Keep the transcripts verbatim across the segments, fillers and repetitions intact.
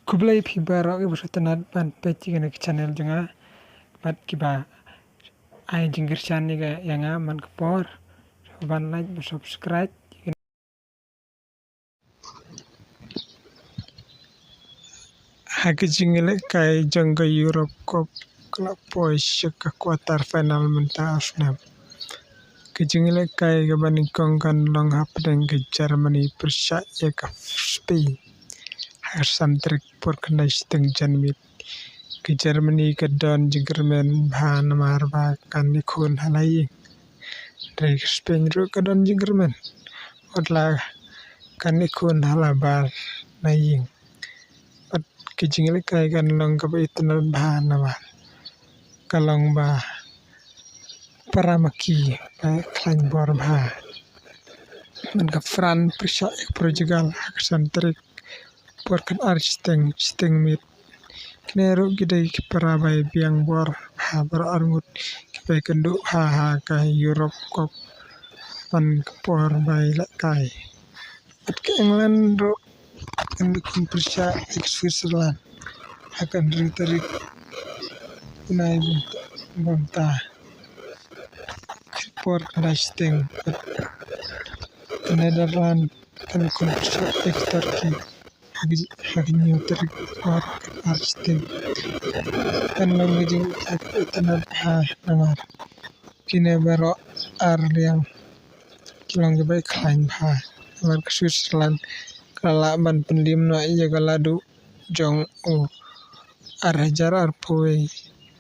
Khublei phi baroh kiba sngewtynnat ban peit ïa kane ka channel jong nga bad kiba ai jingkyrshan ïa nga man ka por. Sngewbha ban like bad subscribe. Ha ka jingïalehkai jong ka Europe Cup ka la poi sha ka quarter final mynta u snem. Ka jingïalehkai kaba nyngkong kan long hapdeng ka Germany pyrshah ïa ka Spain ha ka san tarik por khyndai shiteng janmiet. Ka Germany ka don jingkyrmen bha namar ba kan ïakhun ha la ïing. Hynrei ka Spain ruh ka don jingkyrmen wat la kan ïakhun ha la bar na ïing. Bad ka jingïalehkai kan long kaba itynnad bha namar ka long ba para ma ki ba khlaiñ bor bha. Man ka France pyrshah ïa ka Portugal ha ka san tarik por khatar shiteng, shiteng miet. Kine ruh ki dei ki para bai biang bor bha baroh arngut kiba ïakynduh ha, ha ka Europe Cup man ka por bai lehkai. Bad ka England ruh kan ïakhun pyrshah ïa ka Switzerland ha ka hynriew tarik u bnai ba mynta por khyndai shiteng. Bad ka Netherlands kan ïakhun pyrshah ïa ka Turkey ha ka, ha ka hynñiew tarik por khatar shiteng. Kan long ka jingïalehkai kaba itynnad bha namar kine baroh ar liang ki long kiba khlaiñ bha. Namar ka Switzerland ka la lah ban pynliem noh ïa ka ladu jong u ar hajar arphew wei,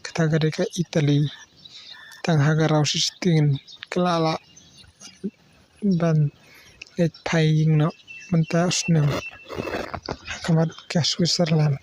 kata ka dei ka Italy. Tang ha ka round sixteen ka la lah ban leit phai ïing noh mynta u snem ha khmat ka Switzerland.